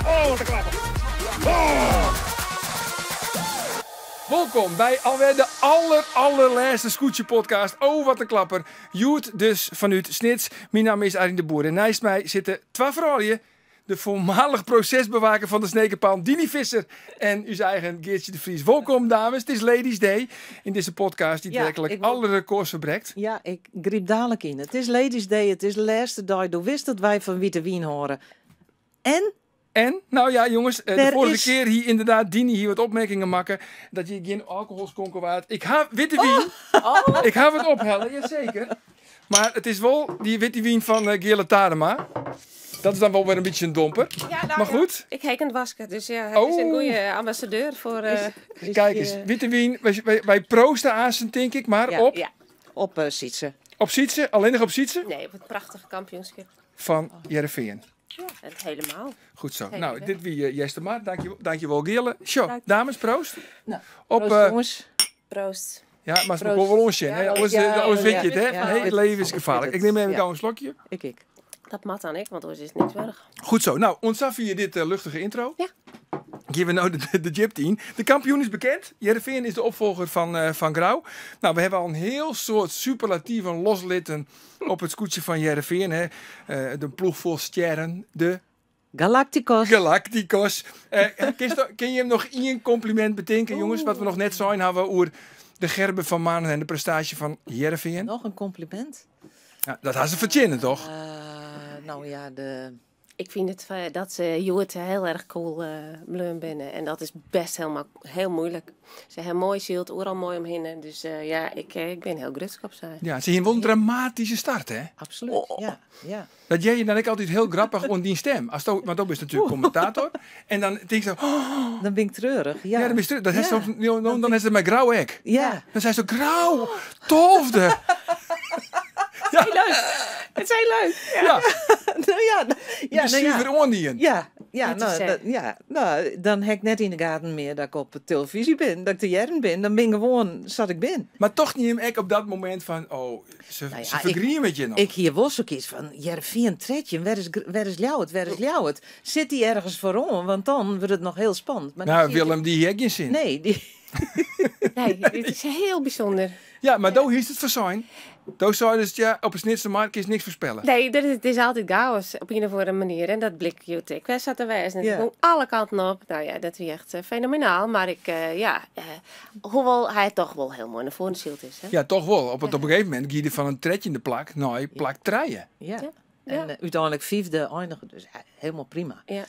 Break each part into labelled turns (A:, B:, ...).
A: Oh, wat in klapper. Oh!
B: Wolkom by alwer de aller, allerlêste Skûtsje-podcast. Oh, wat in klapper. Hjoed dus fanút Snits. Myn namme is Arjen de Boer en neist my sitte twa froulju. De voormalig procesbewaker fan de Snekerpan, Dini Visser. En ús eigen Geartsje de Vries. Wolkom, dames. It is Ladies Day yn dizze podcast dy't werklik alle rekords ferbrekt.
C: Ja, ik gryp dalik yn. It is Ladies Day, it is de lêste dei. Do witst dat wy fan wite wyn hâlde. En?
B: En? Nou ja, jonges, de
C: Der
B: foarige
C: is
B: kear hie ynderdaad Dini hier wat opmerkingen makke dat hjir gjin alkohol skonken waard. Ik ha witte wyn.
C: Oh.
B: Ik ha it ophelle, jaseker. Mar it is wol dy witte wyn fan Geale Tadema. Dat is dan wol wer in bytsje in domper.
D: Ja, nou
B: Maar
D: ja,
B: goed.
D: ik ha ek in doaske, dus ja, hy is in goede ambassadeur foar.
C: Is
B: Kijk
C: die,
B: eens, witte wyn. Wy proosten aansten, tink ik, mar
C: Ja.
B: op?
D: Ja.
C: Op Sytse.
B: Op Sytse? Allinnich op Sytse?
D: Nee, op it prachtige kampioenskip.
B: Fan Hearrenfean.
D: Ja, het helemaal.
B: Goed zo.
D: Helemaal.
B: Nou, dit wie Eastermar. Dankjewel, Geale. Sjo,
D: Dank.
B: dames, proost.
C: Nou,
B: Op,
C: proost, jongens.
D: Proost.
B: Ja, maar ze
C: Proost.
B: moeten wel ons zien, hè?
D: Ja,
B: Anders,
C: ja,
B: anders weet
C: ja.
B: je het, hè?
C: Ja.
B: Nee, het leven is gevaarlijk. Ik neem even gauw een slokje.
C: Ik, ik.
D: Dat mat dan ik, want anders is het niks erg.
B: Goed zo. Nou, ontzag via dit luchtige intro.
D: Ja.
B: Geven we nou de Jip 10. De kampioen is bekend. Hearrenfean is de opvolger van Grou. Nou, we hebben al een heel soort superlatieven loslitten op het scootje van Hearrenfean. Hè. De ploeg vol sterren. De
C: Galacticos.
B: Galacticos. Kun je hem nog één compliment bedenken, jongens? Wat we nog net zijn, hebben we over de Gerben van Manen en de prestatie van Hearrenfean.
C: Nog een compliment?
B: Ja, dat had ze verzinnen, toch?
C: Nou ja, de...
D: Ik vind het dat ze Joet heel erg cool bleun binnen. En dat is best heel moeilijk. Ze hebben mooi zielt, overal mooi omheen. Dus ja, ik ben heel grutsk op ze.
B: Ja, ze hebben wel een dramatische start, hè?
C: Absoluut,
D: Oh.
C: ja, ja.
B: Dat jij je dan ik altijd heel grappig om die stem. Als to, want dat is natuurlijk commentator. En dan denk je zo... Oh.
C: Dan ben ik treurig, ja.
B: Ja, dan ben je treurig. Dat is
C: Ja.
B: soms, dan, dan, dan is het met grauw hek.
C: Ja.
B: Dan zijn ze zo grauw, tolfde.
D: Ja. Heel leuk. Het is heel leuk.
B: Ja.
C: Ja. Nou ja, nou, ja,
B: De
C: nou ja.
B: zuiver oordiën.
C: Ja, ja,
D: Dat
C: nou,
D: is,
C: dat, ja, nou, dan heb ik net in de gaten meer dat ik op de televisie ben, dat ik de jaren ben, dan ben ik gewoon zat ik ben.
B: Maar toch niet hem echt op dat moment van, oh,
C: Nou ja,
B: ze vergrieën met je nog.
C: Ik hier was ook iets van, Hearrenfean Tredje, waar is Ljouwert, waar is Ljouwert? Zit die ergens voorom, want dan wordt het nog heel spannend. Maar
B: Nou,
C: dan zie ik
B: Willem, die heeft geen zin.
C: Nee, die...
D: Nee, dit is heel bijzonder.
B: Ja, maar daar is het voor zijn. Daar zou dus, ja, op een Snitse markt is niks voorspellen.
D: Nee, het is altijd chaos op een of andere manier. En dat blik je ik. Wij zaten wij eens en het
C: Ja.
D: ging alle kanten op. Nou ja, dat is echt fenomenaal. Maar ik, ja, hoewel hij toch wel heel mooi naar voren zielt is. Hè?
B: Ja, toch wel. Op een gegeven moment giet hij van een tretje in de plak naar plak treien.
C: Ja.
D: Ja.
C: En uiteindelijk vijfde eindigen, dus helemaal prima.
D: Ja.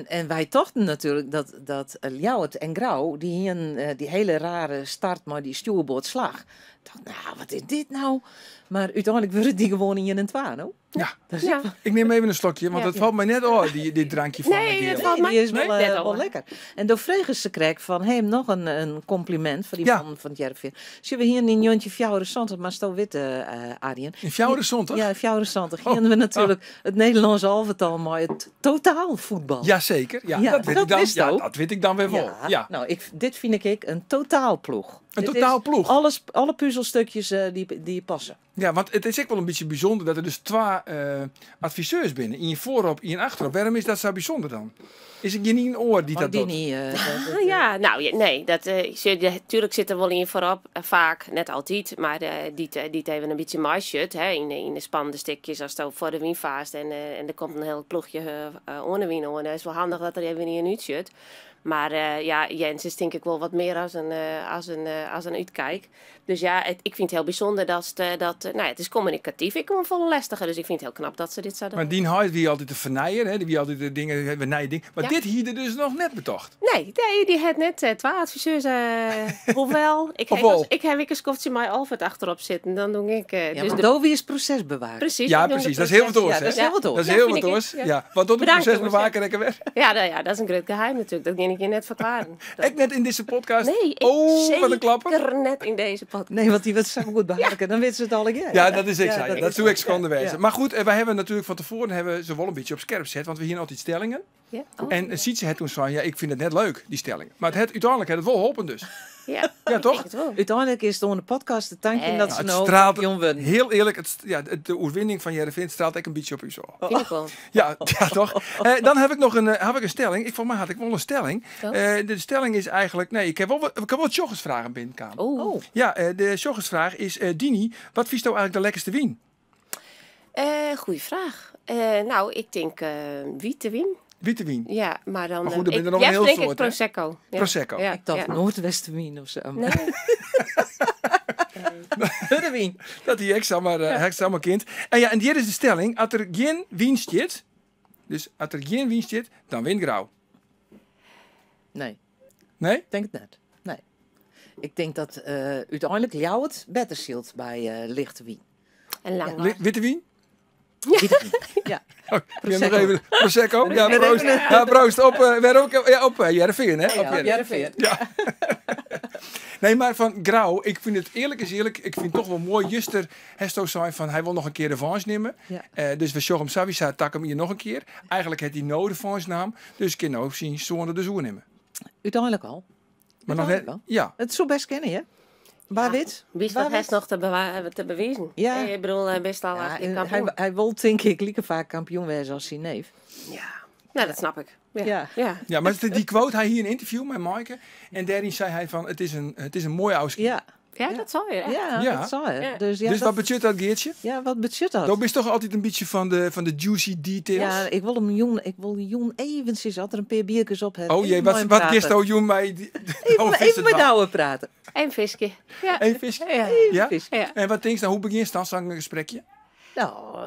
C: En wij tochten natuurlijk dat Ljouwert en Grou, die hier die hele rare start, maar die stuurboordslag. Ik dacht, nou, wat is dit nou? Maar uiteindelijk werden die gewoon in een twaalf, hoor.
B: Ja.
C: Dat is
D: Ja.
B: Ik neem even een slokje, want
D: Ja.
B: dat valt mij net op, dit drankje van
D: Nee,
B: de
D: dat
B: Geale.
D: valt mij
C: Die is
D: nee, net
C: wel
D: op.
C: lekker. En door vregen ze kreeg van hem nog een compliment van die man van het Hearrenfean. Zullen we hier in Jontje Fjouwerenzantig, maar sto witte, Arjen.
B: In Fjouwerenzantig?
C: Ja, Fjouwerenzantig.
B: Oh.
C: Hier hebben we natuurlijk het Nederlands elftal, maar het totaalvoetbal.
B: Jazeker, ja,
C: Ja,
B: dat weet
C: dat
B: ik dan.
C: wist
B: Ja,
C: ook.
B: dat weet ik dan weer wel.
C: Ja,
B: Ja.
C: Nou, dit vind ik een totaalploeg.
B: Een
C: Dit is
B: totaalploeg?
C: alle puzzelstukjes die passen.
B: Ja, want het is ook wel een beetje bijzonder dat er dus twee adviseurs binnen. Eén voorop, één achterop. Waarom is dat zo bijzonder dan? Is het je niet een oor die
C: Maar
B: dat
C: die
B: doet?
C: niet, dat, dat,
D: Ah, ja, nou ja, nee. Dat ze, de, tuurlijk zit er wel in voorop. Vaak, net altijd. Maar die even een beetje mais-shut, hè, in de spannende stukjes als het voor de winfase en er komt een heel ploegje onder wien aan. Het is wel handig dat er even niet een uitshut. Maar ja, Jens is denk ik wel wat meer als een uitkijk. Dus ja, ik vind het heel bijzonder dat ze dat nou ja, het is communicatief. Ik kom vol lastiger, dus ik vind het heel knap dat ze dit zouden
B: Maar
D: doen.
B: Dien Huis wie altijd de vernijer, hè, die wie altijd de dingen, de nieuwe dingen. Maar
D: Ja.
B: dit hier dus nog net betocht.
D: Nee, nee, die had net twee adviseurs hoewel,
B: Of wel?
D: ik heb ik een skofje met Alfred achterop zitten, dan doe ik,
C: Ja,
D: dus
C: maar
D: de
C: Dovi is procesbewaker.
D: Precies,
B: Ja,
D: ik doe de
B: precies. Dat is heel wat
D: proces.
B: oors,
C: Ja,
B: hè?
C: dat is heel wat oors.
B: Dat is
D: Ja,
B: heel
D: vind
B: wat
D: ik
B: oors.
D: ook, ja.
B: Ja, want tot de
D: Bedankt,
B: procesbewaker
D: jongens,
B: lekker weg.
D: Ja, nou ja, dat is een groot geheim natuurlijk. Dat kan ik je net verklaren. Dat
B: Ik net in deze podcast.
D: Nee, ik
B: Oh, wat een klapper.
D: zeker net in deze podcast.
C: Nee, want die werd zo goed behaken. Dan weten ze het al een keer.
B: Ja, dat is ik,
C: Ja,
B: zei.
C: dat
B: Dat
C: is
B: zou ik schande
C: Ja.
B: wezen. Maar goed, wij hebben natuurlijk van tevoren hebben ze wel een beetje op scherp gezet, want we hier altijd stellingen.
D: Ja? Oh.
B: En Sietse had toen zo, ja, ik vind het net leuk, die stellingen. Maar het had, uiteindelijk had het wel geholpen dus.
D: Ja,
B: Ja,
D: ik
B: toch?
D: denk het wel.
C: Uiteindelijk is het onder de podcast te tanken
D: Nee.
C: dat
B: Nou,
C: ze
B: het
C: nou
B: straalt
C: kampioen worden.
B: heel eerlijk, het, ja, de oerwinning van Heerenveen straalt ook een beetje op u zo.
D: Vind ik wel.
B: Ja, ja toch? Dan heb ik nog een, heb ik een stelling. Ik, volgens mij had ik wel een stelling.
D: Oh.
B: De stelling is eigenlijk... Nee, ik heb wel wat, ik heb wel joggersvragen binnenkomen.
D: Oeh.
C: Oh.
B: Ja, de joggersvraag is... Dini, wat vies nou eigenlijk de lekkerste wien?
D: Goeie vraag. Nou, ik denk witte wien.
B: Witte wien.
D: Ja, maar dan...
B: Maar goed, er
D: ik,
B: zijn er nog een
D: juist
B: heel
D: drink ik
B: soort, hè?
D: Prosecco. Ja.
B: Prosecco.
D: Ja,
C: Ik dacht
D: ja.
C: Noordwestenwien of zo.
D: Nee.
C: Hudewien.
B: Dat die extra maar, extra maar kind. En ja, en hier is de stelling. Als er geen wien zit, dus als er geen wien zit, dan wint Grauw.
C: Nee,
B: Nee?
C: ik denk het net. Nee. Ik denk dat uiteindelijk Ljouwert beter zielt bij lichte wien.
D: En lang.
B: Witte wien?
C: Witte wien. Ja.
B: Oh, ik neem nog
C: Prosecco.
B: even Prosecco. Ja, proost. Ja, proost. Op, weer ook, ja, op Heerenveen, hè? Op
C: Ja,
B: Heerenveen.
C: Heerenveen.
B: Ja. Nee, maar van Grauw, ik vind het eerlijk is eerlijk, ik vind het toch wel mooi. Juster Hesto zei van hij wil nog een keer revanche nemen.
C: Ja.
B: Dus we zorgen hem Savisa tak hem hier nog een keer. Eigenlijk heeft hij no revanche naam, dus ik kan nou zien zonder de zoer nemen.
C: Uiteindelijk al.
B: Maar nog net,
C: Uiteindelijk al.
B: ja.
C: Het zou best kennen, hè? Waar wit?
D: Wie is
C: Waar
D: dat
C: wit?
D: heeft nog te bewijzen?
C: Ja.
D: Ik bedoel, best al
C: Ja,
D: achter
C: en
D: kampioen.
C: hij wil denk ik lieke vaak kampioen wezen als zijn neef.
D: Ja, nou dat snap ik. Ja.
C: Ja.
D: Ja.
B: Ja, maar die quote hij hier in een interview met Maaike. En daarin zei hij van het is een mooi oude
C: Ja,
D: Ja, dat zal je. echt.
C: ja,
B: Ja.
C: dat zal hij.
D: Ja.
C: Dus, ja,
B: Dus
C: dat,
B: wat budget dat, Geertje?
C: ja, wat budget dat?
B: Dat is toch altijd een beetje van de juicy details?
C: Ja, ik wil hem jong, ik wil jong eventjes had er een paar biertjes op het.
B: Oh jee,
C: Even
B: wat,
C: met hem
B: wat
C: praten.
B: gisteren Joen mij... Die,
C: Even,
B: oh,
C: even met douwen praten.
D: Eén visje. Ja.
B: Eén visje?
D: Ja.
B: Ja?
C: Visje.
D: Ja.
B: En wat denk je nou, hoe begin je dan zo'n gesprekje?
C: Nou,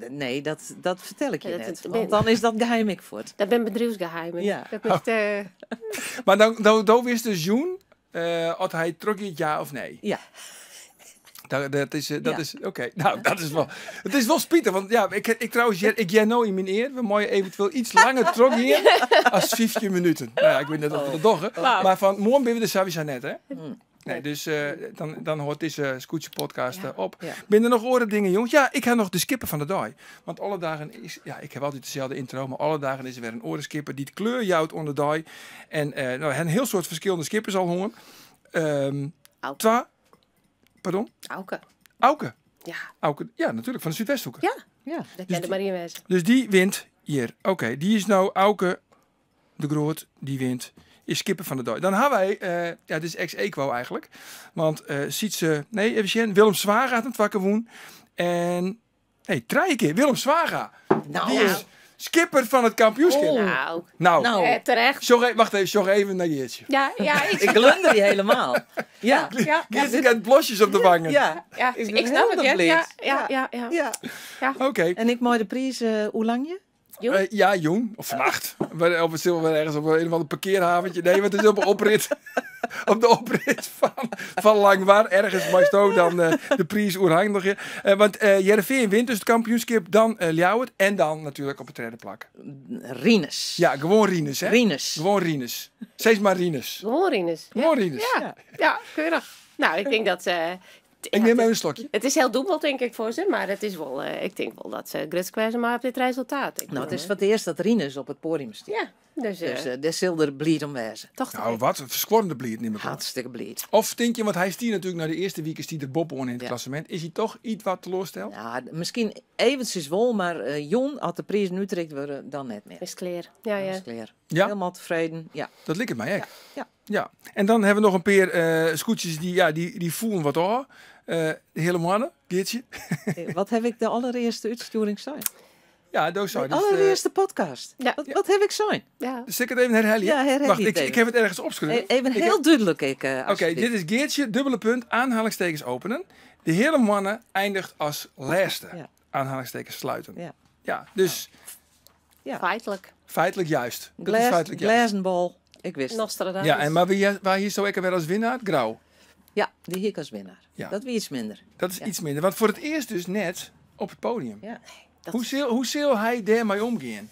C: nee, dat vertel ik je
D: Ja, dat
C: net.
D: het
C: Want
D: ben-
C: dan is dat geheim ik voort.
D: Dat ben bedrijfsgeheimen.
C: Ja.
D: Dat is
B: Maar dan wist dus Joen, of hij trok het ja of nee.
C: Ja.
B: Dat, dat is, dat
C: Ja.
B: is, oké. Nou, dat is wel, het is wel spietig, want ja, ik trouwens, ik jij nou in mijn eer, we mooien eventueel iets langer trok hier als 15 minuten. Nou ja, ik weet net of we dat doen, hè. Maar van morgen ben we de Savisa net, hè? Nee, dus dan hoort deze Skûtsje podcast op.
C: Ja.
B: Ben er nog oren dingen, jongens? Ja, ik heb nog de skipper van de dag. Want alle dagen is, ja, ik heb altijd dezelfde intro, maar alle dagen is er weer een orenskipper die het kleur jouwt onder de dag. En nou, een heel soort verschillende skippers al horen.
D: Auke.
B: Twa, pardon?
D: Auke.
B: Auke.
D: Ja.
B: Auke, ja, natuurlijk, van de Zuidwesthoek.
D: Ja.
C: Ja.
D: Dat
B: Dus
D: kan de Marie wezen.
B: Dus die wint hier. Oké, die is nou Auke de Groot, die wint. Is skipper van de dag. Dan hebben wij, ja, dit is ex-equo eigenlijk. Want Sietse, nee, even zien, Willem Zwaga had een twakke woen. En, nee, drie keer, Willem Zwaga.
C: Nou.
B: Die is skipper van het kampioenschap.
C: Oh.
D: Nou,
B: Nou,
C: Nou.
D: terecht.
B: Sorry, wacht even, sorry even naar Geertje.
D: Ja, ja, ik,
C: Ik glunder die helemaal. Ja.
D: ja,
B: Geertje krijgt blosjes op de wangen.
C: Ja.
D: ja,
C: Ik ben
D: ik snap het. Ja,
C: helemaal
D: ja,
C: blind.
D: ja, ja, ja.
C: Ja.
B: Oké.
C: En ik mooi de prijs, hoe lang je?
D: Joen?
B: Ja, Joen. Of vannacht. Of het zit wel ergens op een of ander parkeerhaventje. Nee, want het is op een oprit. Op de oprit van Langwaar. Ergens maar zo dan de prijs oerhang nog. Want Heerenveen wint dus het kampioenschap. Dan Ljouwert. En dan natuurlijk op het derde plak.
C: Rinus.
B: Ja, gewoon Rinus, hè?
C: Rinus.
B: Gewoon Rinus. Steeds maar Rinus.
D: Gewoon Rinus.
B: Gewoon Rinus.
D: Ja, ja, keurig. Nou, ik denk dat
B: Ik neem even een slokje.
D: Het is heel dubbel, denk ik, voor ze. Maar het is wel, ik denk wel dat ze grutsk zijn maar op dit resultaat. Ik
C: Nou, het
D: bedoel,
C: is voor het eerst dat Rinus op het podium staat.
D: Ja, dus,
C: Dus daar zal er blied om wezen.
D: toch
B: Nou, wat een verschorende blied neem ik aan.
C: Hartstikke blied.
B: Of denk je, want hij is hier natuurlijk na de eerste week is die er Bob on in het
C: Ja.
B: klassement. Is hij toch iets wat teleursteld?
C: Ja, misschien eventjes wel, maar Jon had de prijs nu trekt worden dan net meer.
D: Is klaar. Ja, ja.
C: Is klaar.
B: Ja.
C: Helemaal tevreden. Ja.
B: Dat lijkt het mij echt.
C: Ja.
B: Ja. En dan hebben we nog een paar scootjes die voelen wat hoor. De hele mannen, Geertje.
C: Wat heb ik de allereerste uitsturing zijn?
B: Ja, dat zou
C: De
B: dus,
C: allereerste podcast.
D: Ja.
C: Wat heb ik zijn?
D: Ja.
B: Dus ik het even herhalen?
C: Ja, herhaal
B: Wacht,
C: het even.
B: ik heb het ergens opgeschreven.
C: Even
B: Ik
C: heel
B: heb
C: duidelijk. Ik,
B: Oké,
C: alsjeblieft.
B: dit is Geertje, dubbele punt, aanhalingstekens openen. De hele mannen eindigt als laatste.
C: Ja.
B: Aanhalingstekens sluiten.
C: Ja.
B: Ja, dus
C: Ja.
D: Feitelijk.
B: feitelijk juist. Dat is
C: Glas,
B: feitelijk juist.
C: glazenbal. Ik wist het.
D: Nostradamus.
B: Ja, en maar waar hier zou ik er weer als winnaar? Grauw.
C: Ja, die hier als winnaar.
B: Ja.
C: Dat wie iets minder.
B: Dat is
C: Ja.
B: iets minder. Want voor het eerst dus net op het podium.
C: Ja.
D: Dat
B: Hoe zal hij daarmee omgaan?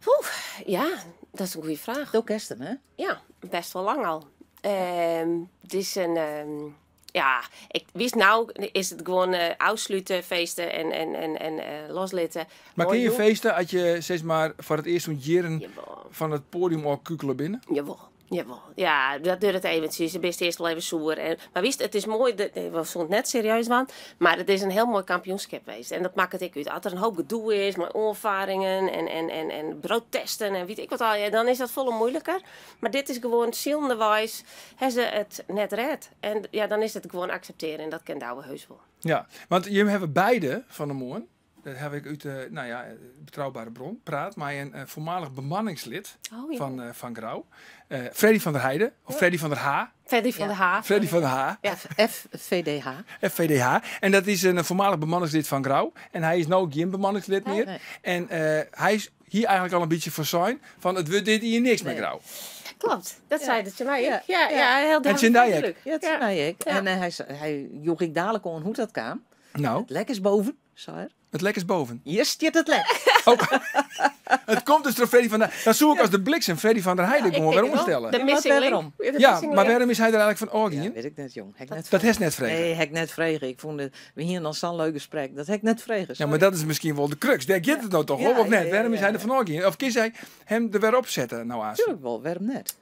D: Oeh, ja, dat is een goede vraag.
C: Dat kerst hem, hè?
D: Ja, best wel lang al. Het is een... ja, ik wist nou is het gewoon afsluiten, feesten en loslitten.
B: Maar
D: Mooi
B: kun je
D: doen.
B: feesten als je zeg maar voor het eerst zo'n jaren
D: Jawel.
B: van het podium al kukelen binnen?
D: Jawel. Jawol, ja, dat duorret eventsjes. Dan bist earst wol even soer. En, mar witst, it is moai, we soene it net serieus dwaan, mar it is in hiel moai kampioenskip west. En dat makket ek út. As der in hoop gedoe is mei oanfaringen en protesten en wit ik wat allegear, dan is dat folle muoiliker. Mar dit is gewoan silenderweis, ha se it net red. En ja, dan is it gewoan akseptearjen en dat kin Douwe heus wol.
B: Ja, want jim hawwe beide fan 'e moarn, dat haw ik út, nou ja, betrouwbare bron, praat mei in voormalig bemanningslid
D: oh, ja.
B: fan, fan Grou. Freddy van der Heide, of Freddy van der H.
D: Freddy van der H.
B: Freddy van der H.
D: Ja.
C: FVDH.
B: FVDH. En dat is in voormalig bemanningslid fan Grou. En hy is no gjin bemanningslid mear.
C: Nee.
B: En hy is hie eigentlik al in bytsje foarsein fan it wurdt dit jier niks mei Grou.
D: Klopt, dat sei er tsjin my
C: Ja.
D: ek. Ja, ja, heel
B: En tsjin dy ek?
D: duidelijk.
C: Ja, tsjin my ek. En hy joech ek dalik oan hoe't dat kaam.
B: Nou.
C: It lek is boven, sei er.
B: It lek is boven.
C: Hjir stiet it lek.
B: Oh. It komt dus troch Freddy van der Dan soe ik as de bliksem Freddy van der Heide
D: Ik
B: gewoan
D: tink
B: wer
D: it wol.
B: oanstelle.
D: De
C: Ja,
D: missing
C: wat
D: link.
C: wêrom?
D: Ja, de
B: Ja,
D: missing
B: maar
D: link.
B: wêrom is hy der eigentlik fan
C: Ja,
B: ôfgien?
C: wit ik net, jong. Ha ik net
B: Dat hast net frege.
C: Nee, ha ik net frege. Ik fûn it, we hienen al sa'n leuk gesprek. Dat ha ik net frege.
B: Ja,
C: Sorry.
B: mar dat is miskien wol de crux. Dêr giet it no toch
C: Ja,
B: om, of net?
C: ja, ja,
B: Wêrom is
C: ja,
B: hy der
C: ja.
B: fan ôfgien? Of kin sy him der wer op sette no aanst?
C: Tuurlijk wol, wêrom net?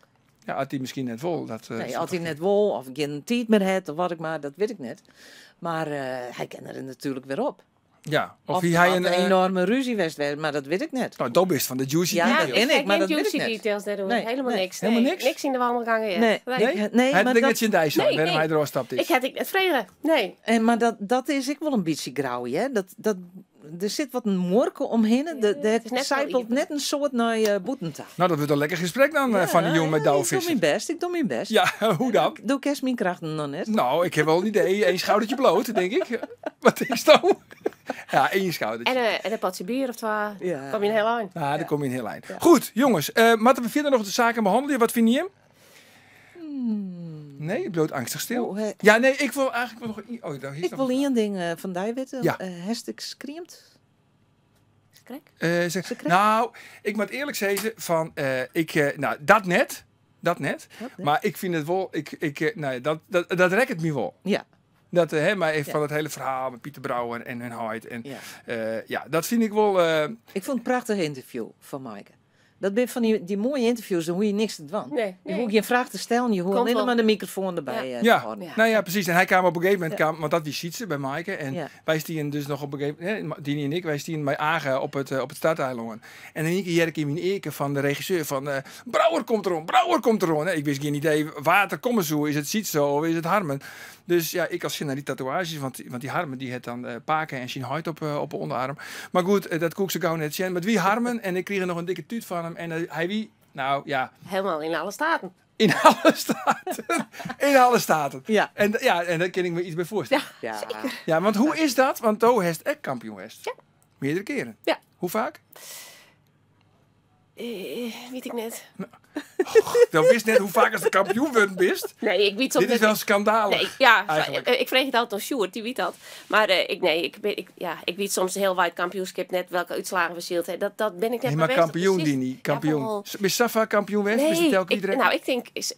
B: Ja, as hy miskien net wol. Dat,
C: Nee,
B: is
C: as hy
B: toch-
C: net wol of gjin tiid mear hat of wat ek mar, dat wit ik net. Mar hy kin der natuerlik wer op.
B: Ja, of
C: Of
B: hie hy
C: hat
B: in,
C: in enorme ruzie west, mar dat wit ik net.
B: Nou, do bist fan de juicy
C: Ja,
B: details.
C: dat ken ik, mar
D: Gjin
C: dat wit ik
D: juicy
C: net.
D: details dêroer.
C: Nee,
D: Helemaal
C: nee.
D: niks.
B: Helemaal
D: Nee,
B: niks?
D: Niks yn de wandelgangen. Ja.
C: Nee.
D: Nee.
B: Nee?
C: Ik, nee,
B: Hy
C: mar
B: hat
C: dat
B: net tsjin dy sein,
D: Nee,
B: wêrom
D: nee.
B: hy der ôfstapt is.
D: Ik ha it net frege. Nee.
C: En, mar dat is ek wol in bytsje Grou, hè? Dat, der sit wat in muorke omhinne.
D: Ja,
C: Der
D: it is net wol
C: sijpelt
D: iepen.
C: net in soad nei bûten ta.
B: Nou, dat wurdt in lekker gesprek dan fan 'e jûn mei
C: Ja,
B: Douwe
C: ik doe
B: Visser.
C: myn bêst, ik doe myn bêst.
B: Ja, hoe dan?
C: Do kenst myn krachten noch net.
B: Nou, ik ha wol in idee. Eén schoudertje bloot, denk ik. Wat is dat? Ja, één schoudertje.
D: En in potsje bier of twa.
C: Ja.
D: Kom je in hiel ein.
B: Nou, dan kom je in hiel ein. Goed, jonges. Moatte we fierder noch de saken behannelje? Wat fine jim? Nee, it bliuwt angstig stil.
C: Oh, hè.
B: Ja, nee, ik wol eigentlik wol noch oh, daar is
C: Ik
B: noch
C: wol
B: in
C: ien ding fan dy witte.
B: Ja.
C: Hast ek skriemd?
D: Skrek?
B: Zeg,
C: Skrek?
B: nou, ik moat earlik sizze fan, ik, nou, dat net. Dat net.
C: Dat net.
B: Mar ik fyn it wol, ik, nee, dat rekket my wol.
C: Ja.
B: Dat, hè, mar even
C: Ja.
B: fan it hiele ferhaal mei Pieter Brouwer en hun heit. En,
C: Ja.
B: ja, dat fyn ik wol,
C: Ik fûn it in prachtich ynterview fan Maaike. Dat binne fan dy moaie ynterviews, dan hoech je niks te dwaan.
D: Nee,
C: Je
D: nee.
C: hoecht gjin fraach te stellen, je hoecht
D: Komt
C: allinne
D: wol.
C: mar de mikrofoan derby,
D: Ja.
C: te
B: Ja.
C: hâlden.
D: Ja.
B: Nou ja, presys. En hy kaam op in gegeven momint,
C: Ja.
B: kaam, want dat wie Sietse by Maaike. En
C: Ja.
B: wy stienen dus noch op in gegeven momint, hè, Dini en ik, wy stienen mei Age op it starteilân. En yn ien kear hear ik yn myn earke fan de regisseur fan, Brouwer komt deroan, Brouwer komt deroan. Ik wist gjin idee wa't der komme soe. Is it Sietse of is it Harmen? Dus ja, ik al sjen nei dy tatoeaazjes, want dy Harmen dy hat dan pake en syn heit op 'e ûnderarm. Mar goed, dat koe ik sa gau net sjen. Mar it wie Harmen en ik krige noch in dikke tút fan him. En hy wie, nou ja...
D: Helemaal yn alle staten.
B: Yn alle staten. Yn alle staten.
C: Ja.
B: En, ja, en dêr kin ik my yts by foarstelle.
D: Ja,
C: Ja.
D: zeker.
B: Ja, want hoe is dat? Want do hast ek kampioen west.
D: Ja.
B: Meardere kearen.
D: Ja.
B: Hoe faak?
D: Wit ik net.
B: Do witst net hoe faak ast kampioen wurden bist.
D: Nee, ik wit soms
B: Dit is
D: net.
B: wol skandalich.
D: Nee, ja,
B: eigenlijk.
D: ik freegje it altyd oan Sjoerd, dy wit dat. Mar ik, nee, ik bin, ik, ja, ik wit soms hiel weit kampioenskip net welke útslaggen we syld ha. Dat bin ik net
B: Nee,
D: mei
B: mar
D: beuzich,
B: kampioen,
D: presys.
B: Dini, kampioen.
D: Jawel.
B: Bist sa faak kampioen west? Bist
D: Nee,
B: telke
D: ik,
B: iedereen?
D: nou, ik tink is,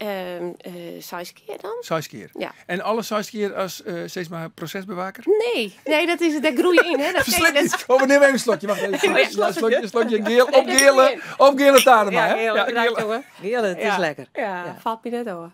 D: seis kear dan.
B: Seis kear.
D: Ja.
B: En alle seis kear as sis mar prosesbewaker?
D: Nee, nee, dat is, dêr groei je yn, hè. Dat ken je
B: Verslik
D: net.
B: niet. Oh, we nemen even een slokje. Wacht even.
D: Oh ja,
B: Een slokje, een slokje. Geel,
D: Nee,
B: op
D: dat
B: gele,
D: doe je in.
B: op gele taarten
D: Ja,
B: maar, hè?
D: gele,
B: Ja,
D: bedankt,
B: gele.
D: jongen.
C: Gele, it is
D: Ja.
C: lekker.
D: Ja,
C: Ja.
D: falt my net ôf.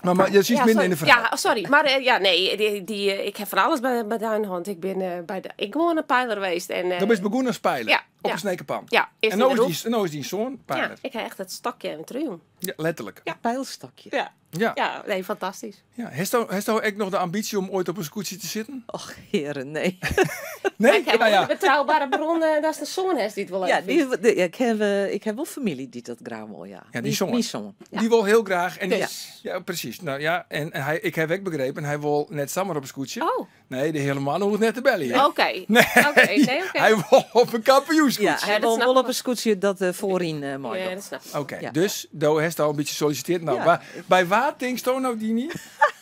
B: Maar je ziet
D: Ja,
B: minder
D: sorry.
B: in de verhaal.
D: Ja, oh, sorry. Maar, ja, nee, die, ik heb van alles bij Duin gehad. Ik ben, bij de, ik gewoon een pijler geweest. En,
B: Dan ben je begonnen als pijler.
D: Ja,
B: Op
D: ja.
B: een snekerpan.
D: Ja, eerst
B: En
D: in
B: nou
D: de
B: is die,
D: roep.
B: nou is die zoon pijler.
D: Ja, ik heb echt het stokje en triomf.
B: Ja, letterlijk.
D: Ja.
C: Pijlstokje.
D: Ja.
B: Ja.
D: Ja, nee, fantastisch.
B: Ja. Hast du ook nog de ambitie om ooit op een scootje te zitten?
C: Och, heren, nee.
B: Nee?
D: Ik heb
B: Nou ja.
D: een betrouwbare bron, dat is de zoon, hè, die het wel
C: Ja,
D: even vindt.
C: die, ik heb, ik heb wel familie die dat graag wil, ja.
B: Ja, die zoon.
C: Die zoon. Ja.
B: Die wil heel graag. En die,
D: Dus.
B: ja, precies. Nou ja, en hij, ik heb ook begrepen, hij wil net samen op een scootje.
D: Oh.
B: Nee, de hele man hoeft net te bellen. hè.
D: Oké.
B: Nee.
D: Oké, nee, oké.
B: Hij wil op een kampioenscootje.
C: Ja, hij
D: dat
C: wil
D: snap
C: wel
D: ik
C: op een scootje dat, voorin, mooi
D: Ja,
C: doet.
D: dat snap ik.
B: Oké,
C: Ja.
B: dus do hast al een bytsje solliciteerd. Nou,
C: Ja.
B: maar by wa tinksto no, Dini,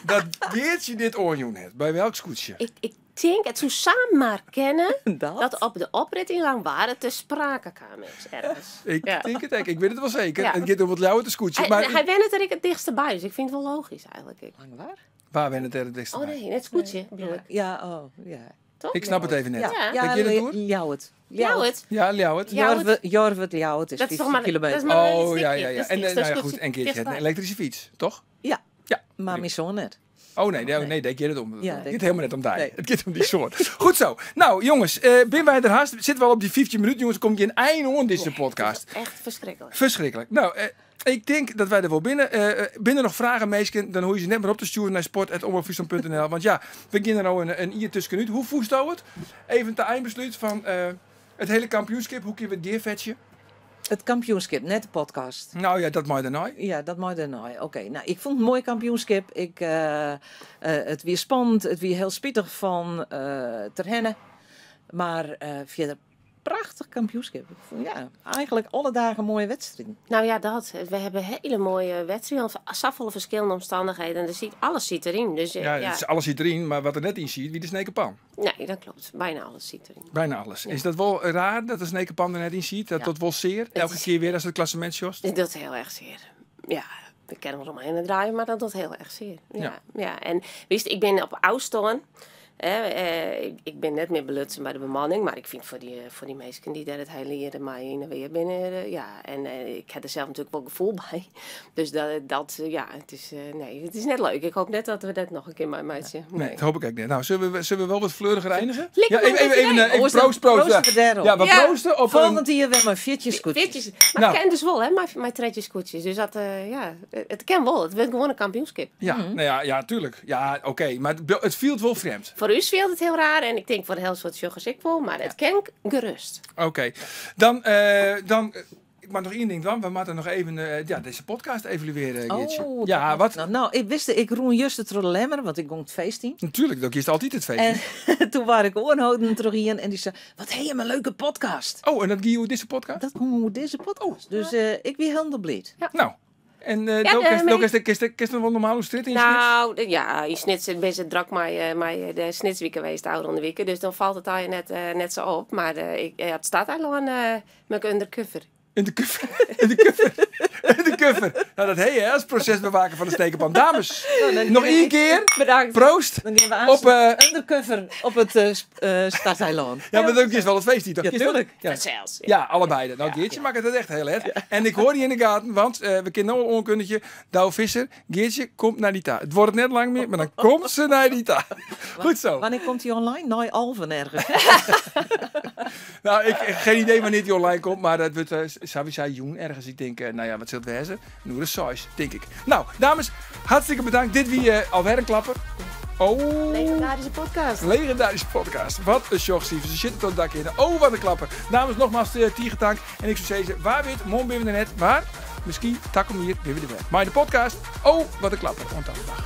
B: dat Geertje dit oanjûn hat? By welk skûtsje?
D: Ik tink, it soe samar kinne
C: Dat?
D: dat op de oprit yn Langwar te sprake kaam is ergens.
B: Ik
D: Ja.
B: tink it ek, ik wit it wol seker.
D: Ja.
B: It giet om it Ljouwerter skûtsje.
D: Hy,
B: Mar
D: hy wennet der ek it tichtste by, dus ik fyn it wol logysk eigentlik.
C: Langwar?
B: Wa wennet der it tichtste
D: Oh
B: by?
D: nee, net skûtsje, bedoel ik.
C: Ja, oh, ja.
D: Toch?
B: Ik snap it even net.
C: Ja,
B: Daar giet it oer?
C: Ljouwert.
D: Ljouwert.
B: Ja, Ljouwert.
D: Ljouwert.
C: Jorwert Ljouwert is
D: Dat is
C: 15
D: toch maar-
C: kilometer.
D: dat is maar-
B: Oh,
D: een
B: ja,
D: stukje.
B: ja, ja.
D: Dat is
B: En
D: echt
B: nou
D: een
B: ja, goed,
D: stukje
B: en Geertje heeft een
D: dichtbij.
B: elektrische fiets, toch?
C: Ja,
B: Ja.
C: maar mijn zoon net.
B: Oh nee, nee, nee, daar gaat het om.
C: Ja,
B: het
C: dat-
B: gaat helemaal net om daar.
C: Nee.
B: Het gaat om die soort. Goed zo. Nou, jongens, ben wij er haast? Zitten we al op die 15 minuten, jongens? Komt geen eind aan deze podcast.
D: Echt verschrikkelijk.
B: Verschrikkelijk. Nou, ik denk dat wij er wel binnen. Binnen nog vragen, meesken, dan hoor je ze net maar op te sturen naar sport.omroepfriesland.nl. Want ja, we gaan er nou een uur tussenuit. Hoe voest dat het? Even te eindbesluit van het hele kampioenschap. Hoe kunnen we het gearvetje?
C: Het kampioenschap, net de podcast.
B: Nou ja, dat mag daarna.
C: Ja, dat mag daarna. Oké, nou, ik vond het een mooi kampioenschap. Het weer spannend, het weer heel spietig van Terhenne. Maar verder prachtig kampioenschap. Ik vond, ja, eigenlijk alle dagen mooie wedstrijden.
D: Nou ja, dat. We hebben hele mooie wedstrijden. Zoveel verschillende omstandigheden. En alles zit erin. Dus,
B: Ja,
D: ja.
B: Het is, alles zit erin, maar wat er net in ziet, wie de Snekerpan.
D: Nee, dat klopt. Bijna alles zit erin.
B: Bijna alles. Is dat wel raar dat de Snekerpan er net in ziet? Dat
D: Ja.
B: dat wel zeer? Elke
D: is
B: keer weer als het klassement jost?
D: Dat doet heel erg zeer. Ja, we kennen er omheen draaien, maar dat doet heel erg zeer. Ja,
B: Ja.
D: ja. En wist, ik ben op afstand. Hè, ik ben net meer belutsen bij de bemanning, maar ik vind voor die mensen die daar het hele jaar mij in en weer binnen, ja, en ik heb er zelf natuurlijk wel gevoel bij. Dus dat, ja, het is, nee, het is net leuk. Ik hoop net dat we dat nog een keer maken, meisje.
B: Nee, dat hoop ik ook niet. Nou, zullen we wel wat fleuriger eindigen?
D: Lekker
B: Ja,
D: maar met idee.
B: even
C: Oh, is dat
B: proost, proost,
C: proosten
B: ja.
C: we daarop?
B: Ja, we
D: Ja.
B: proosten op een
C: Volgend jaar weer maar viertjes koetjes.
D: Viertjes. Maar
B: Nou.
D: ik ken dus wel, hè, mijn tretjes koetjes. Dus dat, ja, het ken wel. Het wordt gewoon een kampioenschap.
B: Ja, nou ja, ja, tuurlijk. Ja, oké. Maar het viel wel vreemd.
D: Voor u viel het heel raar en ik denk voor de helft wat joggers ik wel, maar het ken gerust.
B: Oké. Dan ik maak nog één ding dan. We moeten nog even deze podcast evalueren, Geertje.
C: Oh,
B: Ja,
C: dat
B: wat?
C: Nou, nou, ik wist, ik roen juist het Lemmer, want ik kon het feest zien.
B: Natuurlijk, dat is altijd het feest.
C: En toen waar ik oorhouden terug in en die zei, wat heb je een leuke podcast.
B: Oh, en dat ging hoe deze podcast?
C: Dat ging hoe deze podcast.
B: Oh.
C: Dus ik ben helemaal blij.
D: Ja.
B: Nou, en
D: Ja,
B: ook
D: de
B: is de, is de, is de wel normaal hoe strit in Snits?
D: Nou, ja, in Snits ben ze drak maar de Snitsweek geweest, de oude weken. Dus dan valt het al net zo op. Maar het staat al aan met undercover.
B: In de cover. In de cover. In de cover. Nou, dat heet hè, als procesbewaker van de Stekenpan. Dames, nog één keer.
D: Bedankt.
B: Proost.
C: Dan gaan we aan
B: Op,
C: undercover op het Starteiland.
B: Ja, maar dat is wel het feest hier, toch?
C: Ja, tuurlijk.
B: Ja.
D: Dat zelfs.
B: Ja, allebei. Nou, Geertje maakt het echt heel erg. En ik hoor die in de gaten, want we kennen nou al onkunnetje. Douwe Visser, Geertje komt naar die ta. Het wordt net lang meer, maar dan komt ze naar die ta. Goed zo.
C: Wanneer komt hij online? Nou, Alphen ergens.
B: Nou, ik heb geen idee wanneer die online komt, maar dat wordt sowieso jong ergens. Ik denk, nou ja, wat zult wezen? Noor de size, denk ik. Nou, dames, hartstikke bedankt. Dit wie alweer een klapper. Oh.
D: Legendarische podcast.
B: Legendarische podcast. Wat een shock, Steven. Ze zitten tot het dak in. Oh, wat een klapper. Dames, nogmaals tiegetank. En ik zou zeggen, waar wit, mon ben we er net. Maar misschien tak om hier, weer weer de weg. Maar de podcast, oh, wat een klapper. Onthoud de dag.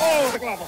A: Oh, wat een klapper.